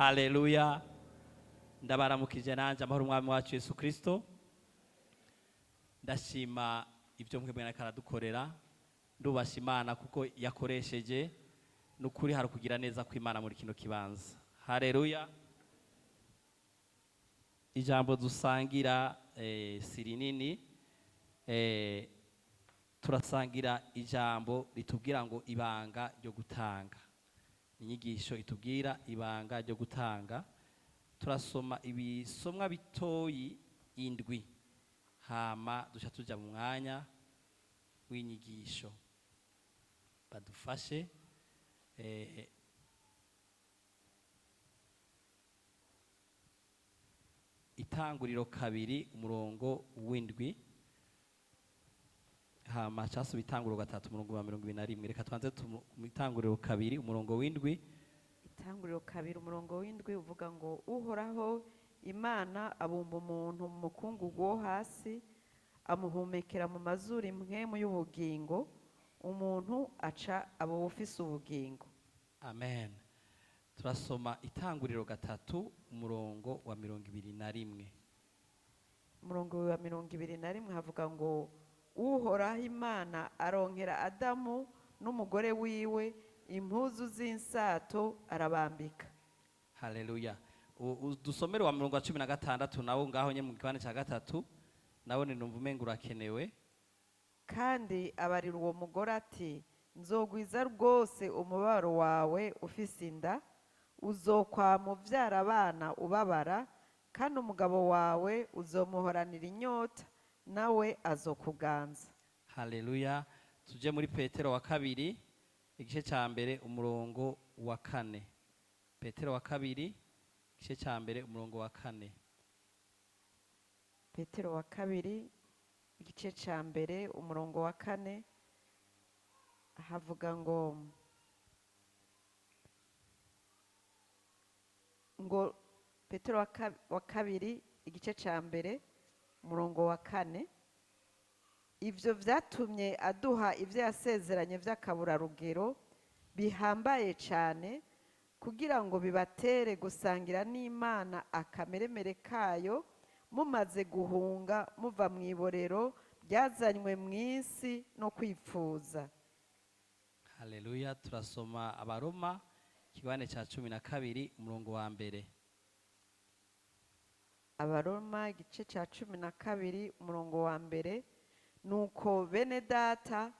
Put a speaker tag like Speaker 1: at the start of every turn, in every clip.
Speaker 1: Haleluya. Ndabaramukije nanjye amahoro umwami wacu Yesu Kristo. Ndashima ibyo mwebwe karadukorera, ndubasha Imana kuko yakoresheje n'ukuri hari kugira neza kw'Imana muri kino kibanza. Haleluya. Ijambo dusangira si rinini, turasangira ijambo ritubwira ngo ibanga ryo gutanga. Inyigisho itubwira ibanga ryo gutanga. Turasoma ibisomwa bitoyi indwi, hama duca tuja mu mwanya w'inyigisho. Badufashe Itanguriro 2 umurongo w'indwi, hama casuba Itanguriro 3 umurongo wa 21. Reka twanze mu Itanguriro 2 umurongo w'indwi.
Speaker 2: Itanguriro 2 umurongo w'indwi uvuga ngo Uhoraho Imana abumba umuntu mu mukungugu wo hasi, amuhumekera mu mazuru impwemu y'ubugingo, umuntu aca aba ufise ubugingo.
Speaker 1: Amen. Turasoma Itanguriro 3 umurongo wa 21.
Speaker 2: Umurongo wa 21 havuga ngo Uhoraho Imana aronkera Adamu n'umugore wiwe impuzu z'insato arabambika.
Speaker 1: Haleluya. Dusomere wa murongo wa 16 nawo ngaho nye mu kigabane ca 3, nawo ni numva umenga urakenewe.
Speaker 2: Kandi abarira uwo mugore ati nzogwiza rwose umubabaro wawe ufise inda, uzokwama uvyara abana ubabara, kandi umugabo wawe uzomuhoranira inyota, nawe azokuganza.
Speaker 1: Haleluya. Tuje muri Petero wa 2 igice ca 1 umurongo wa 4. Petero wa 2 igice ca 1 umurongo wa 4.
Speaker 2: Petero wa 2 igice ca 1 umurongo wa 4 havuga ngo Petero wa 2 igice ca 1 umurongo wa 4, ivyo vyatumye aduha ivyo yasezeranye vy'akaburarugero bihambaye cane, kugira ngo bibatere gusangira n'Imana akameremere kayo, mumaze guhunga muva mw'iborero ryazanywe mw'isi no kwipfuza.
Speaker 1: Haleluya. Turasoma Abaroma ikigabane ca 12 umurongo wa 1.
Speaker 2: Abaroma igice ca 12 umurongo wa 1. Nuko bene data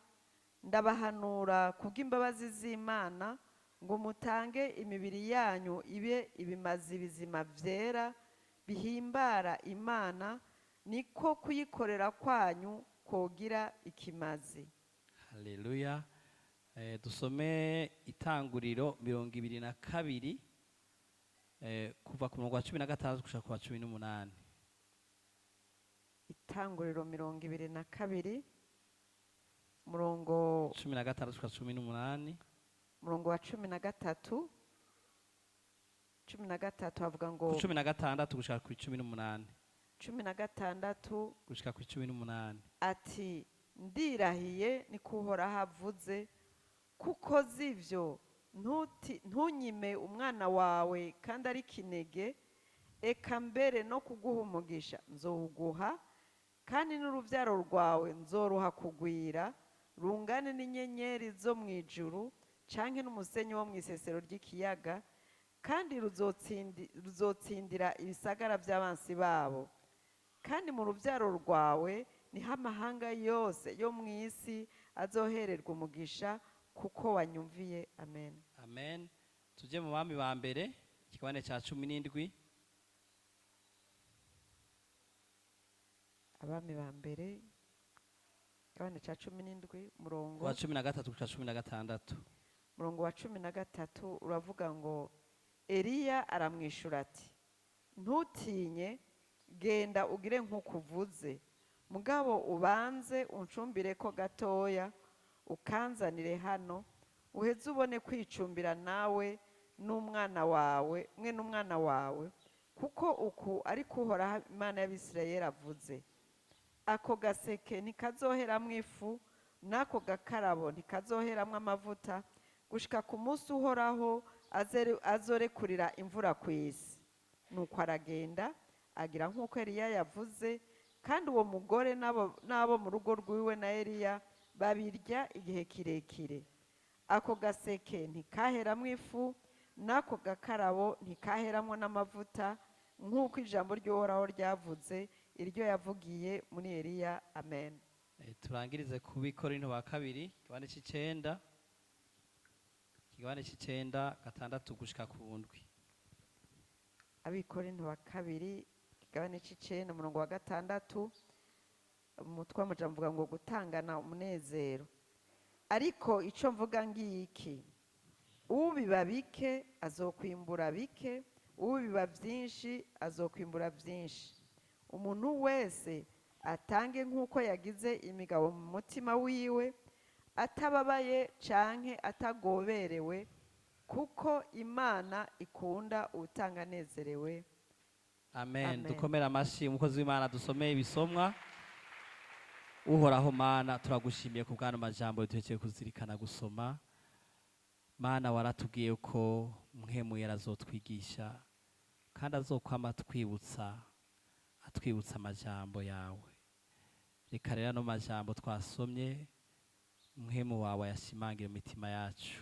Speaker 2: ndabahanura kubw'imbabazi z'Imana ngo mutange imibiri yanyu ibe ibimazi bizima vyera bihimbara Imana, niko kuyikorera kwanyu kogira ikimazi.
Speaker 1: Haleluya. Dusome Itanguriro 22, kuva ku murongo wa 16 gushika ku wa 18.
Speaker 2: Itanguriro 22 murongo
Speaker 1: 16 gushika 18.
Speaker 2: Murongo wa 13, 13 havuga ngo
Speaker 1: Ku 16 gushika ku 18.
Speaker 2: 16
Speaker 1: gushika ku 18.
Speaker 2: Ati ndirahiye niko Uhoraho avuze, kuko zivyo ntunyime umwana wawe kandi ari kinege, eka mbere no kuguha umugisha nzowuguha, kandi n'uruvyaro rwawe nzoruha kugwira, rungane n'inyenyeri zo mw'ijuru canke n'umusenyi wo mw'isesero ry'ikiyaga, kandi ruzotsindira ibisagara by'abansi babo. Kandi mu ruvyaro rwawe niho amahanga yose yo mw'isi azohererwa umugisha, kuko wanyumviye. Amen.
Speaker 1: Amen. Tuje mu Bami ba mbere ikigabane ca 17.
Speaker 2: Abami ba mbere ikigabane ca 17 umurongo
Speaker 1: wa 13 gushika 16.
Speaker 2: Umurongo wa 13 uravuga ngo Eliya aramwishura ati ntutinye, genda ugire nk'uko uvuze, mugabo ubanze uncumbire ko gatoya, ukanzanire hano, uheze ubone kwicumbira nawe n'umwana wawe, mwe n'umwana wawe, kuko uku ariko Uhoraho Imana y'Abisirayeli avuze. Ako gaseke ntikazoheramwo ifu, n'ako gakarabo ntikazoheramwo amavuta, gushika ku munsi Uhoraho Azorekurira imvura ku isi. Nuko aragenda agira nk'uko Eliya yavuze, kandi uwo mugore n'abo mu rugo rwiwe na Eliya babirya igihe kirekire. Ako gaseke ntikaheramwo ifu, n'ako gakarabo ntikaheramwo n'amavuta, nk'uko ijambo ry'Uhoraho ryavuze, iryo yavugiye muri Eliya. Amen.
Speaker 1: Turangirize ku Bikorinto ba kabiri, ikigabane c'icenda, ikigabane c'icenda, 6 gushika ku 7.
Speaker 2: Abikorinto ba kabiri, ikigabane c'icenda, umurongo wa 6, umutwe w'amajambo uvuga ngo gutangana umunezero. Ariko ico mvuga ngiki: ubiba bike azokwimbura bike, ubiba vyinshi azokwimbura vyinshi. Umuntu wese atange nk'uko yagize imigabo mu mutima wiwe, atababaye canke atagoberewe, kuko Imana ikunda uwutanga anezerewe.
Speaker 1: Amen.
Speaker 2: Amen.
Speaker 1: Dukomere amashi umukozi w'Imana dusomeye ibisomwa. Uhoraho Mana, turagushimiye ku bw'ano majambo duhejeje kuzirikana gusoma. Mana, waratubwiye ko Mpwemu yarazotwigisha kandi azokwama atwibutsa, atwibutsa amajambo yawe. Reka rero ano majambo twasomye Mpwemu wawe ayashimangire mu mitima yacu,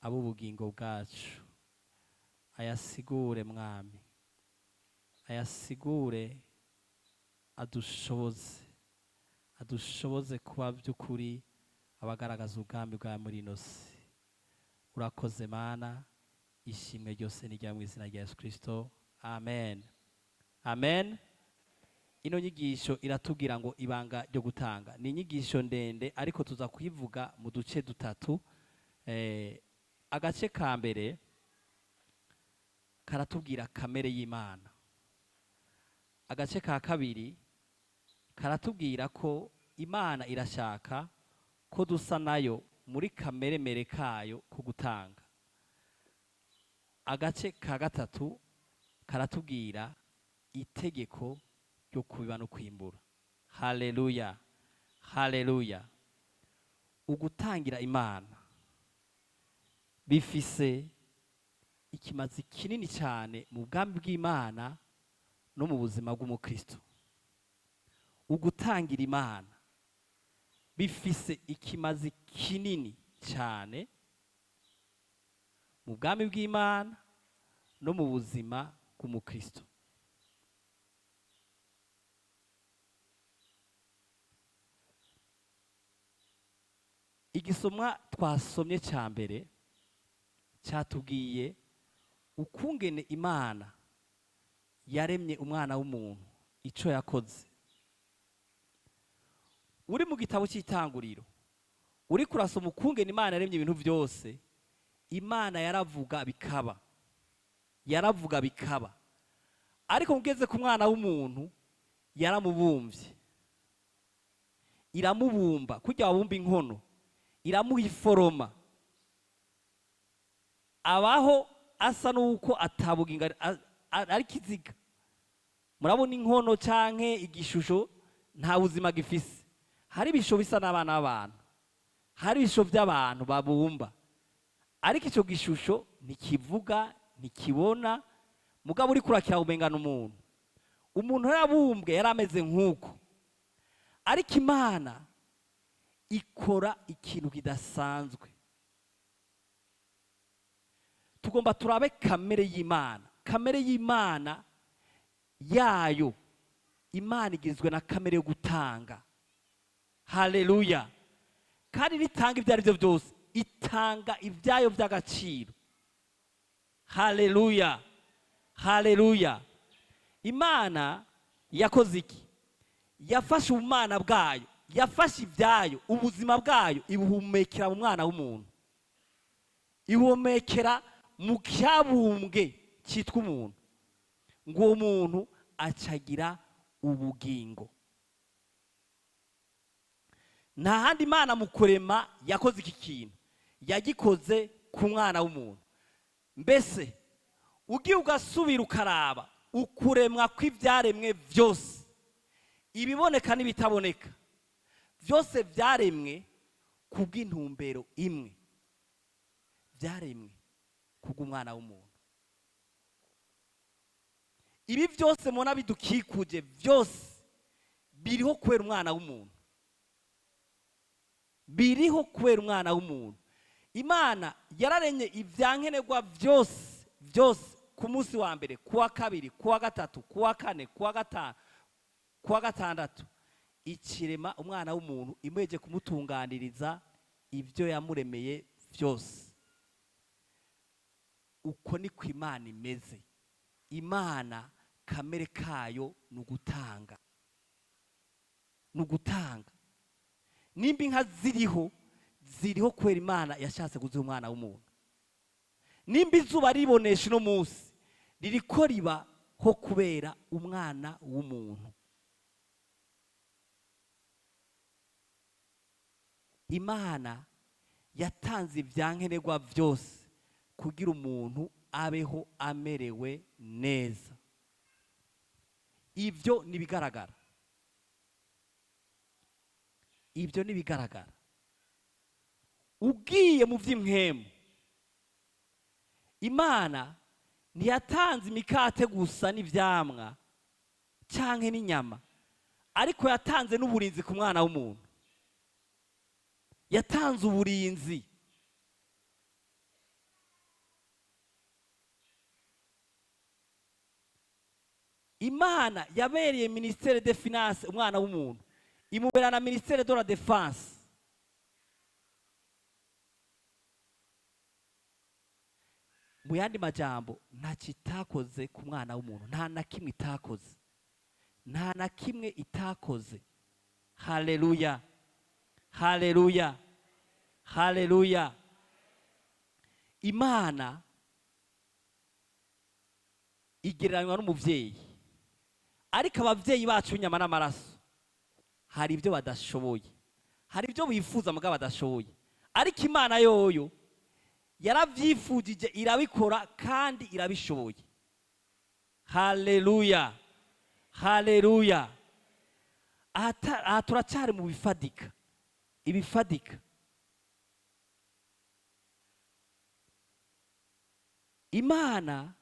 Speaker 1: abe ubugingo bwacu, ayasigure Mwami, ayasigure, adushoboze, adushoboze kuba by'ukuri abagaragaza ubwami bwawe muri ino si. Urakoze Mana, ishimwe ryose ni ryawe mu izina rya Yesu Kristo, amen. Amen. Ino nyigisho iratubwira ngo ibanga ryo gutanga. Ni inyigisho ndende, ariko tuza kuyivuga mu duce dutatu. Agace ka mbere karatubwira kamere y'Imana. Agace ka kabiri karatubwira ko Imana irashaka ko dusa nayo muri kamere mere kayo ko gutanga. Agace ka gatatu karatubwira itegeko ryo kubiba no kwimbura. Haleluya, haleluya. Ugutangira Imana bifise ikimazi kinini cyane mu bwami bw'Imana no mu buzima bw'umukristo. Ugutangira Imana bifise ikimazi kinini cyane mu bwami bw'Imana no mu buzima bw'umukristo. Igisomwa twasomye cya mbere cyatubwiye ukungene Imana yaremye umwana w'umuntu, ico yakoze. Uri mu gitabo cy'itanguriro, uri kurasoma ukungene Imana yaremye ibintu byose, Imana yaravuga bikaba, yaravuga bikaba. Ariko ugeze ku mwana w'umuntu yaramubumvye, iramubumba kurya wabumba inkono, iramuha iforoma, abaho asa nuko atabuginga, ari kiziga. Murabona inkono canke igishusho nta buzima gifise. Hari ibisho bisa n'abana b'abantu, hari ibisho by'abantu babumba, ariko ico gishusho ntikivuga, ntikibona. Mugabo uri kurakira umengana umuntu. Umuntu yarabumbwe yari ameze nk'uko, ariko Imana ikora ikintu kidasanzwe. Tugomba turabe kamere y'Imana. Kamere y'Imana yayo, Imana igizwe na kamere yo gutanga. Haleluya. Kandi nitanga ibyo ari byo byose, itanga ibyayo by'agaciro. Haleluya, haleluya. Imana yakoze iki? Yafashe ubumana bwayo, yafashe ibyayo, ubuzima bwayo, ibuhumekera mu mwana w'umuntu, ihumekera mu cyabumbwe cyitwa umuntu, ngo uwo muntu acagira ubugingo. Nta handi Imana mu kurema yakoze iki kintu, yagikoze ku mwana w'umuntu. Mbese ugiye ugasubira ukaraba ukuremwa kw'ibyaremwe byose, ibiboneka n'ibitaboneka, byose byaremwe kubw'intumbero imwe. Byaremwe Kubw'umwana w'umuntu. Ibi byose mubona bidukikuje byose biriho kubera umwana w'umuntu, biriho kubera umwana w'umuntu. Imana yararemye ibyankenerwa byose byose ku munsi wa mbere, ku wa kabiri, ku wa gatatu, ku wa kane, ku wa gatanu, ku wa gatandatu, ikirema umwana w'umuntu imweje kumutunganiriza ibyo yamuremeye byose. Uko niko Imana imeze. Imana kamere kayo ni ugutanga, ni ugutanga. Nimba inka ziriho, ziriho kubera Imana yashatse kuziha umwana w'umuntu. Nimba izuba ribonesha uno munsi, ririko riba ho kubera umwana w'umuntu. Imana yatanze ibyankenerwa byose kugira umuntu abeho amerewe neza. Ibyo nibigaragara, ibyo nibigaragara. Ugiye mu by'impwemu, Imana ntiyatanze imikate gusa n'ivyamwa canke n'inyama, ariko yatanze n'uburinzi ku mwana w'umuntu. Yatanze uburinzi. Imana yabereye ministère de finance umwana w'umuntu, imubera na ministère de la défense. Mu yandi majambo, nta kitakoze ku mwana w'umuntu, nta na kimwe itakoze, nta na kimwe itakoze. Haleluya, haleluya, haleluya. Imana igereranywa n'umuvyeyi, ariko abavyeyi bacu b'inyama n'amaraso hari ibyo badashoboye, hari ibyo bifuza mugabo badashoboye, ariko Imana yoyo yaravyifujije, irabikora kandi irabishoboye. Haleluya, haleluya. Aha turacyari mu bifadika, ibifadika. Imana,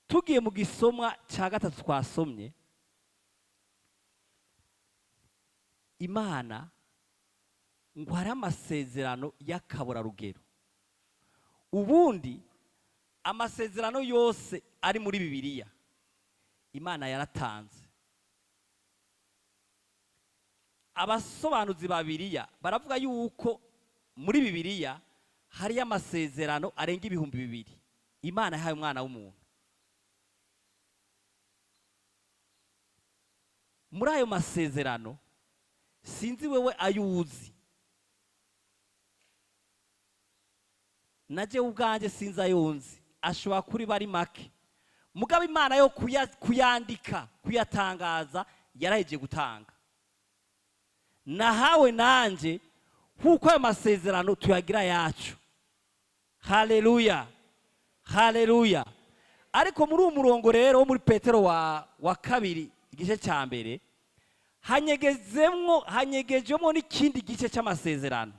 Speaker 1: tugiye mu gisomwa cya gatatu twasomye, Imana ngo hari amasezerano y'akaburarugero. Ubundi amasezerano yose ari muri Bibiliya Imana yaratanze. Abasobanuzi ba Bibiliya baravuga yuko muri Bibiliya hari amasezerano arenga 2000 Imana yahaye umwana w'umuntu. Muri ayo masezerano sinzi wewe ayuzi, naje ubwanjye sinzi ayonzi, ashobora kuri bari make, mugabo Imana yo kuyandika kuyatangaza yaraheje gutanga. Nahawe nanje nkuko ayo masezerano tuyagira yacu. Haleluya, haleluya. Ariko muri uwo murongo rero wo muri Petero wa kabiri igice cya mbere, hanyegejemo n'ikindi gice cy'amasezerano,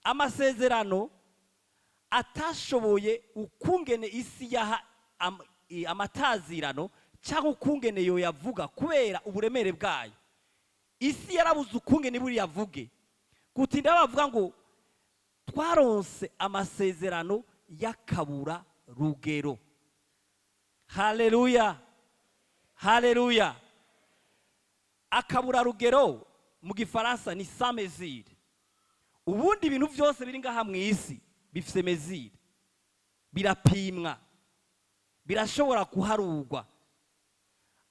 Speaker 1: amasezerano atashoboye ukungene isi yaha amatazirano cyangwa ukungene yo yavuga kubera uburemere bwayo. Isi yarabuze ukungene buri yavuge, gutinda bavuga ngo twaronse amasezerano y'akabura rugero. Haleluya, haleluya. Akabura rugero mu gifaransa ni sans mesure. Ubundi ibintu byose biri ngaha mu isi bifise mesure, birapimwa, birashobora kuharugwa.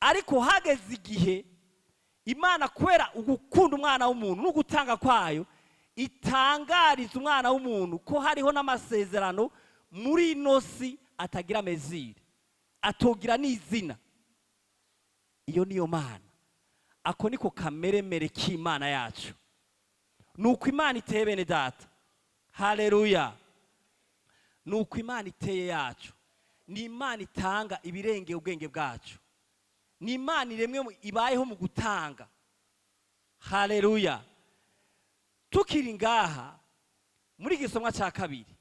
Speaker 1: Ariko hageze igihe Imana kubera ugukunda umwana w'umuntu no gutanga kwayo, itangariza umwana w'umuntu ko hariho n'amasezerano muri ino si atagira mesure, atogira n'izina. Iyo niyo Mana. Ako niko kameremere k'Imana yacu. Nuko Imana iteye bene data. Haleluya. Nuko Imana iteye yacu. Ni Imana itanga ibirengeye ubwenge bwacu. Ni Imana iremwe ibayeho mu gutanga. Haleluya. Tukiri ngaha Muri gisomwa cya kabiri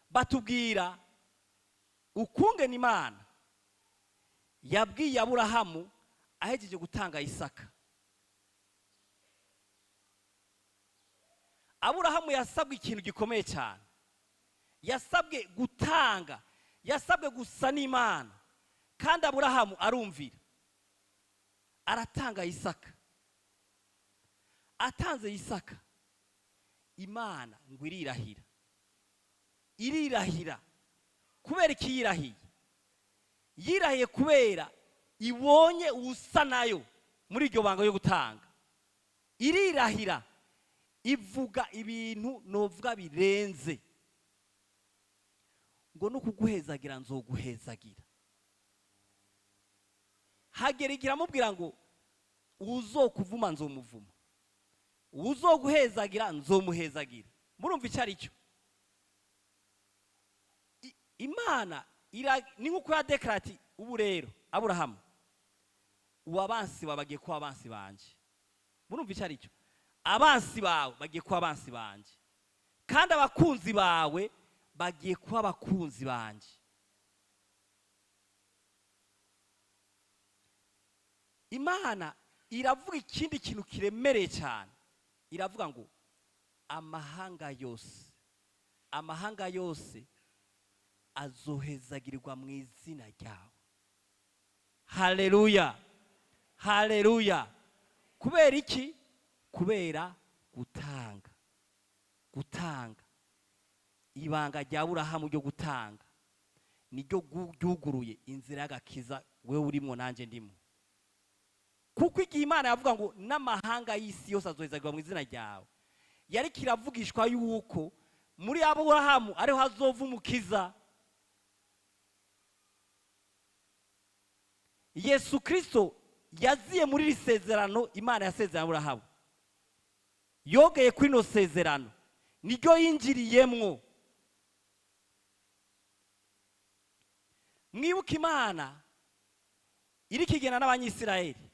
Speaker 1: batubwira ukungene Imana yabwiye Aburahamu ahejeje gutanga Isaka. Aburahamu yasabwe ikintu gikomeye cyane, yasabwe gutanga, yasabwe gusa n'Imana, kandi Aburahamu arumvira, aratanga Isaka. Atanze Isaka, Imana ngo irirahira, irirahira. Kubera iki yirahiye? Yirahiye kubera ibonye usa nayo muri iryo banga yo gutanga. Irirahira, ivuga ibintu novuga birenze, ngo no kuguhezagira nzoguhezagira. Hagera igihe aramubwira ngo uzokuvuma nzomuvuma, uzoguhezagira nzomuhezagira. Murumva icyo ari cyo? Imana ni nk'uko yadekara ati ubu rero Aburahamu, ubu abansi bawe bagiye kuba abansi banje. Murumva icyo ari cyo? Abansi bawe bagiye kuba abansi banje, kandi abakunzi bawe bagiye kuba abakunzi banje. Imana iravuga ikindi kintu kiremereye cyane, iravuga ngo amahanga yose, amahanga yose azohezagirirwa mu izina ryawe. Haleluya, haleluya. Kubera iki? Kubera gutanga. Gutanga, ibanga rya Aburahamu ryo gutanga niryo ryuguruye inzira y'agakiza wewe urimo nanjye ndimo. Kuko igihe Imana yavuga ngo n'amahanga y'isi yose azohezagirwa mu izina ryawe, yari kiravugishwa yuko muri Aburahamu ariho hazova umukiza. Yesu Kristo yaziye muri iri sezerano Imana yasezeranye Aburahamu, yogeye kuri ino sezerano, niryo yinjiriyemwo. Mwibuke Imana iri kigena n'Abanyisirayeli,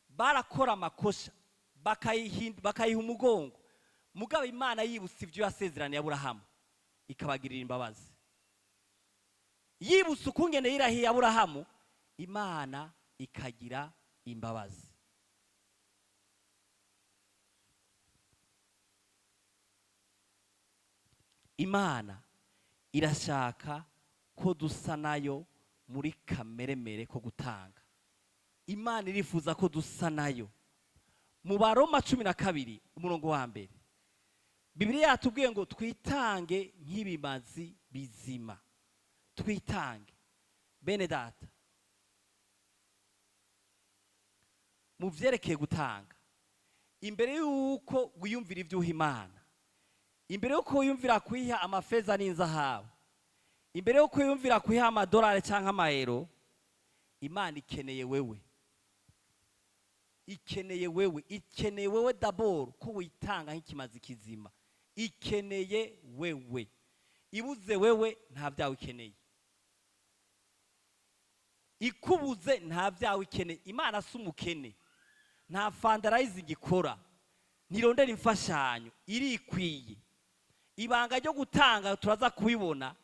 Speaker 1: barakora amakosa bakayiha umugongo, mugabo Imana yibutse ibyo yasezeraniye Aburahamu ikabagirira imbabazi. Yibutse ukungene yirahiye Aburahamu, Imana ikagira imbabazi. Imana irashaka ko dusa nayo muri kameremere ko gutanga. Imana irifuza ko dusa nayo. Mu Baroma 12 umurongo wa mbere, Bibiliya yatubwiye ngo twitange nk'ibimazi bizima. Twitange bene data mu vyerekeye gutanga. Imbere yuko wiyumvira ivyuha Imana, imbere yuko wiyumvira kwiha amafeza n'inzahabu, imbere yuko wiyumvira kwiha amadolari canke amayero, Imana ikeneye wewe, ikeneye wewe, ikeneye wewe daboro ko witanga nk'ikimazi kizima. Ikeneye wewe, ibuze wewe nta vyawe ikeneye, ikubuze nta vyawe ikeneye. Imana si umukene, nta fundraising ikora, ntirondera imfashanyo, irikwiye. Ibanga ryo gutanga turaza kubibona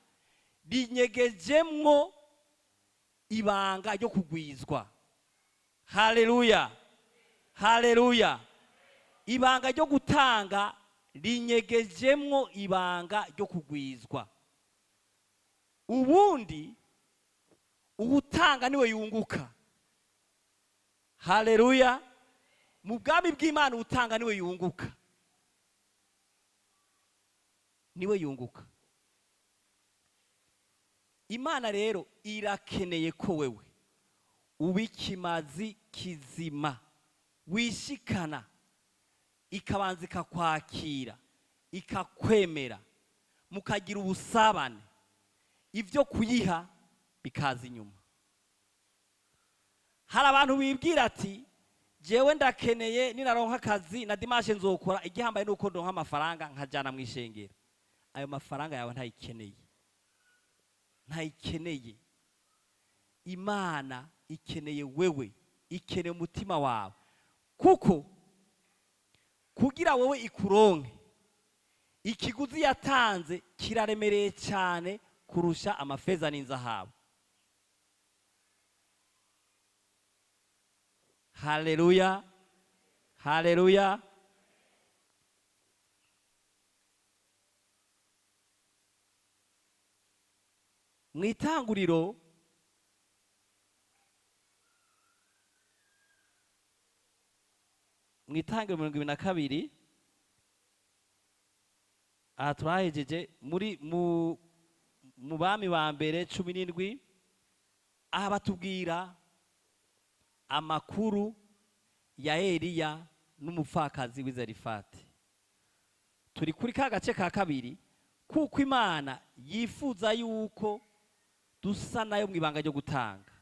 Speaker 1: rinyegejemwo ibanga ryo kugwizwa. Haleluya, haleluya. Ibanga ryo gutanga rinyegejemwo ibanga ryo kugwizwa. Ubundi uwutanga niwe yunguka. Haleluya. Mu bwami bw'Imana uwutanga niwe yunguka, niwe yunguka. Imana rero irakeneye ko wewe ubikimazi kizima wishikana, ikabanza ikakwakira, ikakwemera, mukagira ubusabane, ibyo kuyiha bikaza inyuma. Hari abantu bibwira ati jewe ndakeneye ninaronka akazi na dimanche nzokora, igihambaye nuko ndonka amafaranga nkajana mu ishengero. Ayo mafaranga yawe ntayikeneye, ntayikeneye. Imana ikeneye wewe, ikeneye umutima wawe, kuko kugira wewe ikuronke Ikiguzi yatanze kiraremereye cyane kurusha amafeza n'inzahabu. Haleluya, haleluya. Mu itanguriro 22, aha turahejeje muri mu Bami ba Mbere 17. Aha batubwira amakuru ya Eliya n'umupfakazi w'Izarifati. Turi kuri ka gace ka kabiri, kuko Imana yifuza yuko dusa nayo mu ibanga ryo gutanga.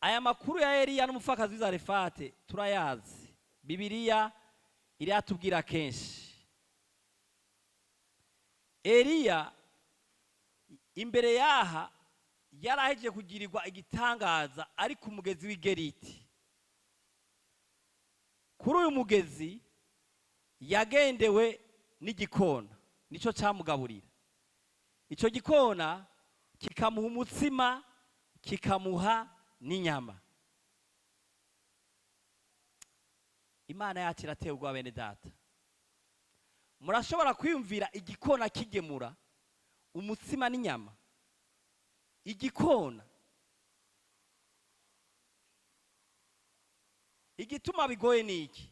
Speaker 1: Aya makuru ya Eliya n'umupfakazi w'Izarifati turayazi, Bibiliya iratubwira kenshi. Eliya imbere yaha yarahejeje kugirirwa igitangaza ari ku mugezi w'Igeriti. Kuri uyu mugezi yagendewe n'igikona, nicyo cyamugaburira. Icyo gikona kikamuha umutsima, kikamuha n'inyama. Imana yacu irateye ubwoba, bene data. Murashobora kwiyumvira igikona kigemura umutsima n'inyama? Igikona. Igituma bigoye ni iki?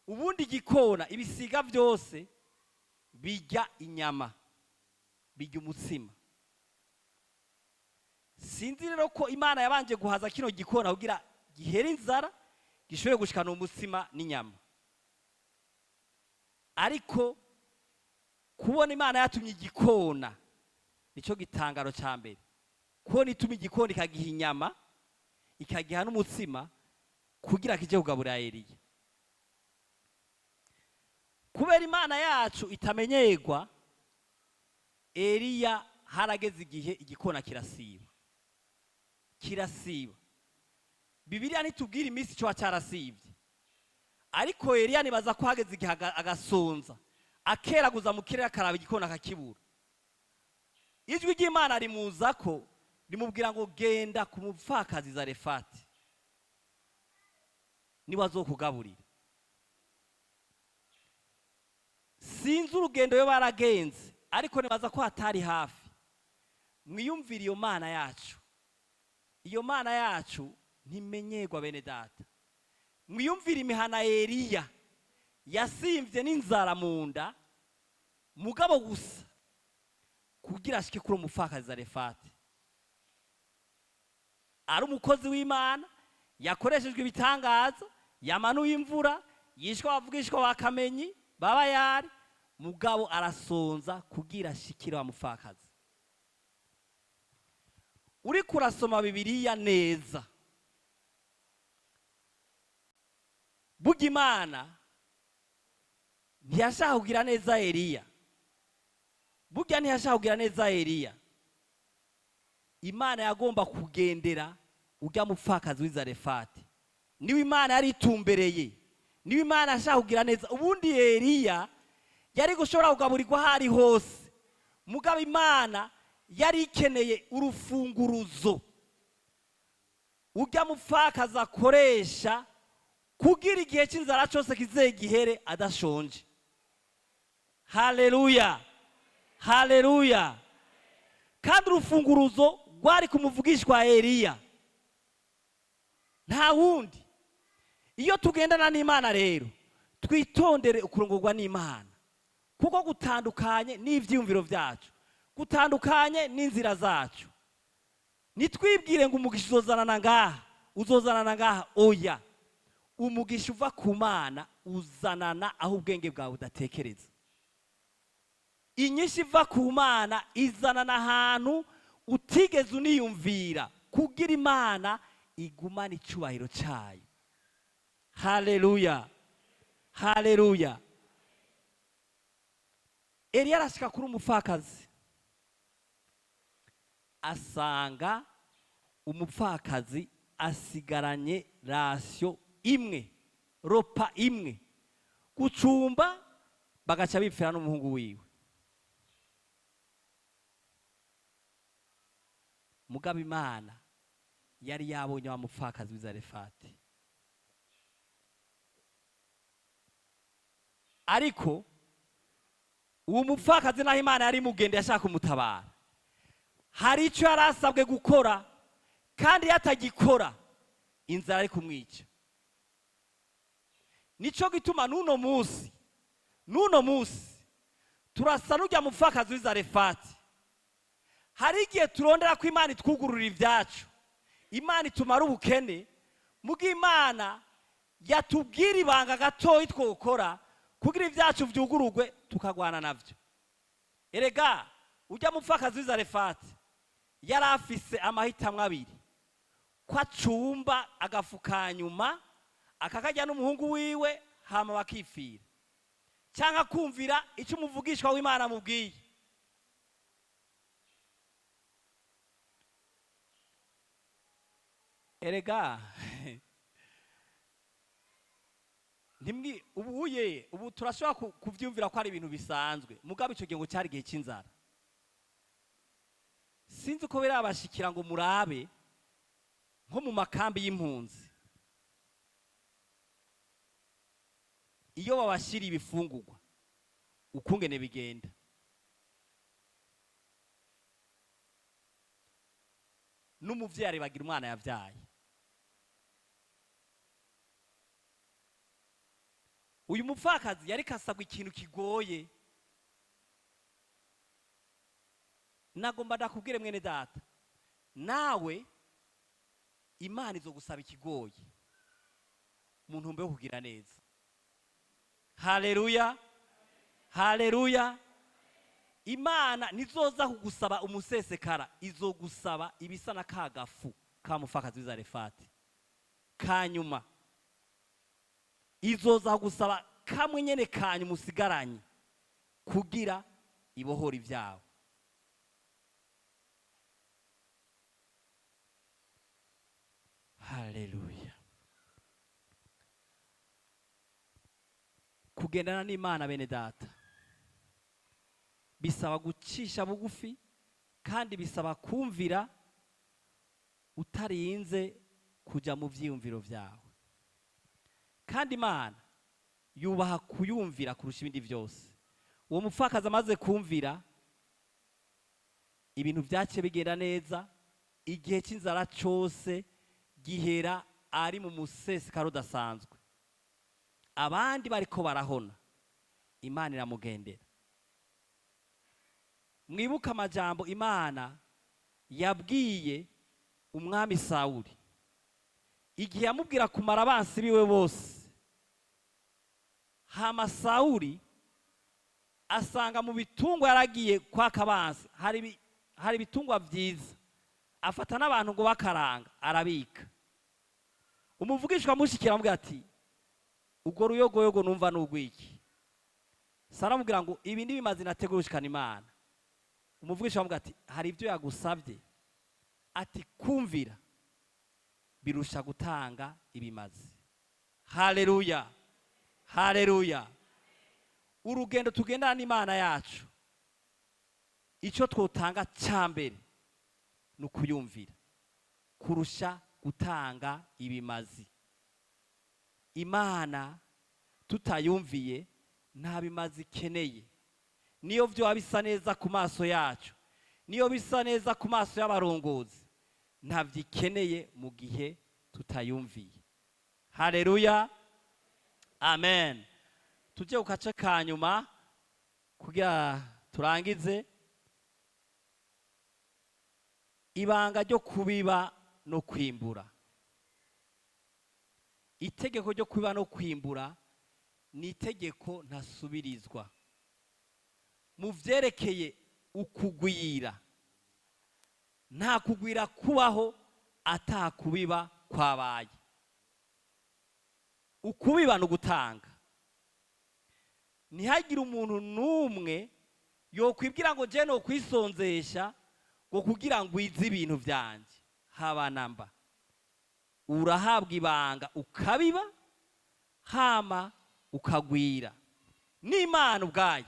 Speaker 1: Ubundi igikona, ibisiga byose bijya inyama, bijya umutsima. Sinzi rero ko Imana yabanje guhaza kino gikona kugira gihere inzara, gishobore gushikana umutsima n'inyama. Ariko kubona Imana yatumye igikona nicyo gitangaro cya mbere. Kubona ituma igikona ikagiha inyama, ikagiha n'umutsima kugira kije kugaburira Eliya. Kubera Imana yacu itamenyerwa, Eliya harageze igihe igikona kirasiba, kirasiba. Bibiliya ntitubwira iminsi cyo cyarasibye, ariko Eliya nibaza ko hageze igihe agasonza, akeraguza mu kirere, akaraba igikona akakibura. Ijwi ry'Imana rimuza ko rimubwira ngo genda ku mupfakazi Zarefati, niwe azokugaburira. Sinzi urugendo yo baragenze, ariko nibaza ko hatari hafi. Mwiyumvire iyo Mana yacu, iyo Mana yacu ntimenyerwa, bene data. Mwiyumvire imihana Eliya yasimvye n'inzara mu nda, mugabo gusa kugira ashike kuri umupfakazi Zarefati. Ari umukozi w'Imana yakoreshejwe ibitangaza, yamanuye imvura, yishwe abavugishwa ba Kamenyi baba yari, mugabo arasonza kugira ashikire wa mupfakazi. Uriko urasoma Bibiliya neza, burya Imana ntiyashaka kugira neza Eliya, burya ntiyashaka kugira neza Eliya. Imana yagomba kugendera ujya mupfakazi w'Izarefati, niwe Imana yari itumbereye, niwe Imana yashaka kugira neza. Ubundi Eliya yari gushobora kugaburirwa aho ari hose, mugabo Imana yari ikeneye urufunguruzo ujya mupfakazi akoresha kugira igihe cy'inzara cyose kizegihere adashonje. Haleluya, haleluya. Kandi urufunguruzo rwari kumuvugishwa Eliya, nta wundi. Iyo tugendana n'Imana rero, twitondere ukurongorwa n'Imana, kuko gutandukanye n'ivyiyumviro byacu, gutandukanye n'inzira zacu. Nitwibwire ngo umugisha uzozanana ngaha, uzozanana ngaha, oya. Umugisha uva ku Mana uzanana aho ubwenge bwawe budatekereza. Inyishu iva ku Mana izanana ahantu utigeze uniyumvira, kugira Imana igumane icubahiro cyayo. Haleluya, haleluya. Eliya arashika kuri umupfakazi, asanga umupfakazi asigaranye rasiyo imwe, ropa imwe, gucumba Bagaca bipfira n'umuhungu wiwe. Mugabo Imana yari yabonye wa mupfakazi w'i Zarefati. Ariko uwo mupfakazi naho Imana yari imugende yashaka kumutabara, hari icyo yari asabwe gukora, kandi iyo atagikora inzara ari kumwica. Nico gituma n'uno munsi turasa n'ujya mupfakazi w'i Zarefati. Hari igihe turondera ko Imana itwugurura ibyacu, Imana itumara ubukene, muga Imana yatubwira ibanga gatoyi twokora kugira ibyacu byugururwe, tukagwana nabyo. Erega ujya mupfakazi w'i Zarefati yari afise amahitamo abiri: ko acumba agafu ka nyuma akakarya n'umuhungu wiwe hama bakipfira, cyangwa kumvira icyo umuvugishwa w'Imana amubwiye. Erega ntimwi ubuye ubu turashobora kuvyumvira ko ari ibintu bisanzwe, mugabo ico gihe ngo cyari igihe cy'inzara. Sinzi ko birabashikira ngo murabe nko mu makambi y'impunzi, iyo babashyira ibifungurwa ukungene bigenda. N'umuvyeyi aribagira umwana yavyaye. Uyu mupfakazi yariko asabwa ikintu kigoye. Nagomba ndakubwire, mwene data, nawe Imana izogusaba ikigoye mu ntumbero yo kugira neza. Haleluya, haleluya! Imana ntizoza kugusaba umusesekara, izogusaba ibisa na ka gafu ka mupfakazi w'Izarefati kanyuma. Izoza kugusaba kamwe nyene kanyuma usigaranye kugira ibohora ibyawe. Haleluya! Kugendana n'Imana, bene data, bisaba gucisha bugufi, kandi bisaba kumvira utarinze kujya mu byiyumviro byawe. Kandi Imana yubaha kuyumvira kurusha ibindi byose. Uwo mupfakazi amaze kumvira, ibintu byace bigenda neza. Igihe cy'inzara cyose gihera ari mu musesekara udasanzwe. Abandi bariko barahona, Imana iramugendera. Mwibuke amajambo Imana yabwiye umwami Sawuli igihe yamubwira kumara abansi biwe bose. Hama Sawuli asanga mu bitungwa yaragiye kwaka abansi hari ibitungwa byiza, afata n'abantu ngo bakaranga arabika. Umuvugishwa amushikira amubwira ati: "Ubwo ruyogoyogo numva n'ugwiki?" Sara amubwira ngo: "Ibi ntibimaze nategurushikana Imana." Umuvugisha amubwira ati: "Hari ibyo yagusabye." Ati: "Kumvira birusha gutanga ibimazi." Haleluya, haleluya! Urugendo tugendana n'Imana yacu, icyo twotanga cya mbere ni ukuyumvira kurusha gutanga ibimazi. Imana tutayumviye nta bimazi ikeneye. Niyo byoba bisa neza ku maso yacu, niyo bisa neza ku maso y'abarongozi, ntabyo ikeneye mu gihe tutayumviye. Haleluya, amen. Tujye ku gace ka nyuma kugira turangize. Ibanga ryo kubiba no kwimbura. Itegeko ryo kubiba no kwimbura ni itegeko ntasubirizwa mu byerekeye ukugwira. Nta kugwira kubaho atakubiba kwabaye. Ukubiba ni ugutanga. Ntihagire umuntu n'umwe yokwibwira ngo jene kwisonzesha ngo kugira ngo wize ibintu byanjye. Haba namba. Urahabwa ibanga ukabiba, hama ukagwira. N'Imana ubwayo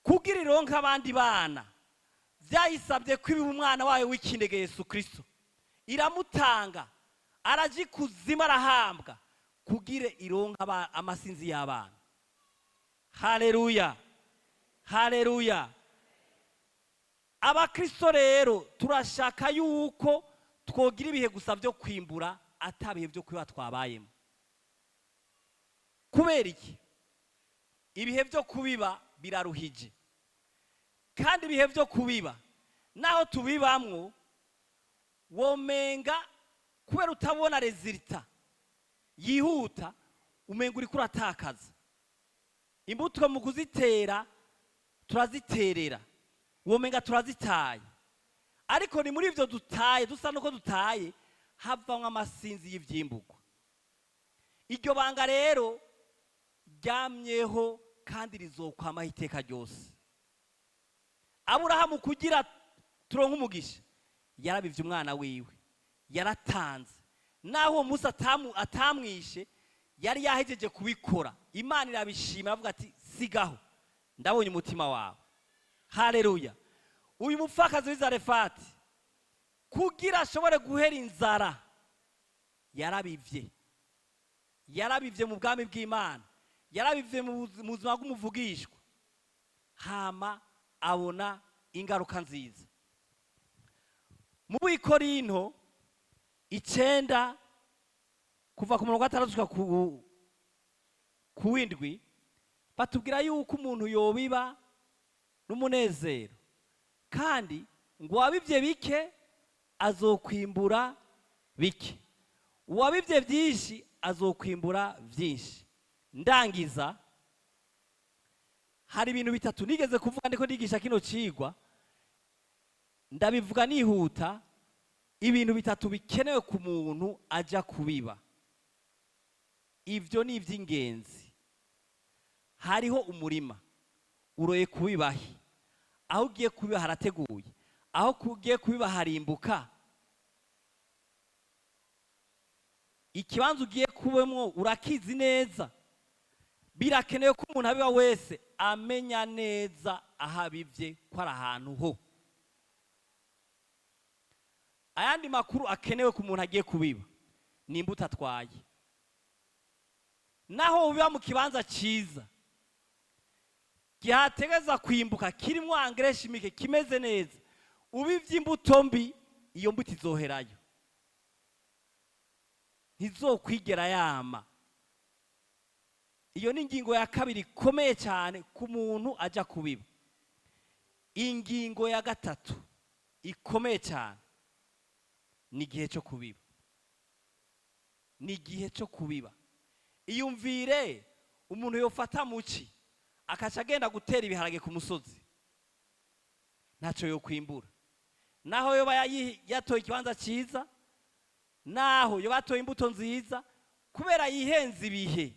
Speaker 1: kugira ironke abandi bana, byayisabye ko ibiba umwana wayo w'ikinege Yesu Kirisito, iramutanga, araja ikuzimu, arahambwa kugira ironke amasinzi y'abana. Haleluya, haleluya! Abakristo rero turashaka yuko twogira ibihe gusa byo kwimbura, atabihe byo kuba twabayemo. Kubera iki? Ibihe byo kubiba biraruhije, kandi ibihe byo kubiba naho tubibamwo womenga kubera utabona résultat yihuta, umenga uriko uratakaza imbuto. Mu kuzitera turaziterera, womenga turazitaye, ariko ni muri ibyo dutaye, dusa nuko dutaye, havamwo amasinzi y'ivyimburwa. Iryo banga rero ryamyeho kandi rizokwamaho iteka ryose. Aburahamu kugira turonke umugisha yarabivye umwana wiwe, yaratanze. Naho uwo munsi atamwishe, yari yahejeje kubikora, Imana irabishima, aravuga ati: "Sigaho, ndabonye umutima wawe." Haleluya! Uyu mupfakazi w'Izarefati kugira ashobore guhera inzara yarabivye, yarabivye mu bwami bw'Imana, yarabivye mu buzima bw'umuvugishwa, hama abona ingaruka nziza. Mu Bikorinto 9, kuva ku murongo wa 6 gushika ku w'indwi, batubwira yuko umuntu yobiba n'umunezero, kandi ngo uwabivye bike azokwimbura bike, uwabivye byinshi azokwimbura byinshi. Ndangiza, hari ibintu bitatu nigeze kuvuga ndiko ndigisha kino cigwa, ndabivuga nihuta. Ibintu bitatu bikenewe ku muntu aja kubiba, ivyo ni ivy'ingenzi. Hariho umurima uroye kubibahe, aho ugiye kubiba harateguye, aho ugiye kubiba harimbuka, ikibanza ugiye kubemwo urakizi neza. Birakenewe ko umuntu abiba wese amenya neza aho abivye ko ari ahantu ho. Ayandi makuru akenewe ku muntu agiye kubiba ni imbuto atwaye. Naho ubiba mu kibanza cyiza gihategeza kwimbuka, kirimo engrais chimique, kimeze neza, ubivye imbuto mbi, iyo mbuto izoherayo, ntizokwigera yama. Iyo ni ingingo ya kabiri ikomeye cyane ku muntu ajya kubiba. Ingingo ya gatatu ikomeye cyane ni igihe cyo kubiba, ni igihe cyo kubiba. Iyumvire umuntu yofata muci akaca agenda gutera ibiharage ku musozi, ntacyo yokwimbura. Naho yoba yatoye ikibanza cyiza, naho yoba yatoye imbuto nziza, kubera yihenze ibihe,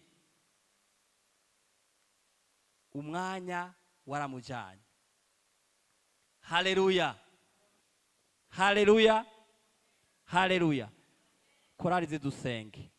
Speaker 1: umwanya waramujyanye. Haleluya, haleluya, haleluya! Korari zidusenge.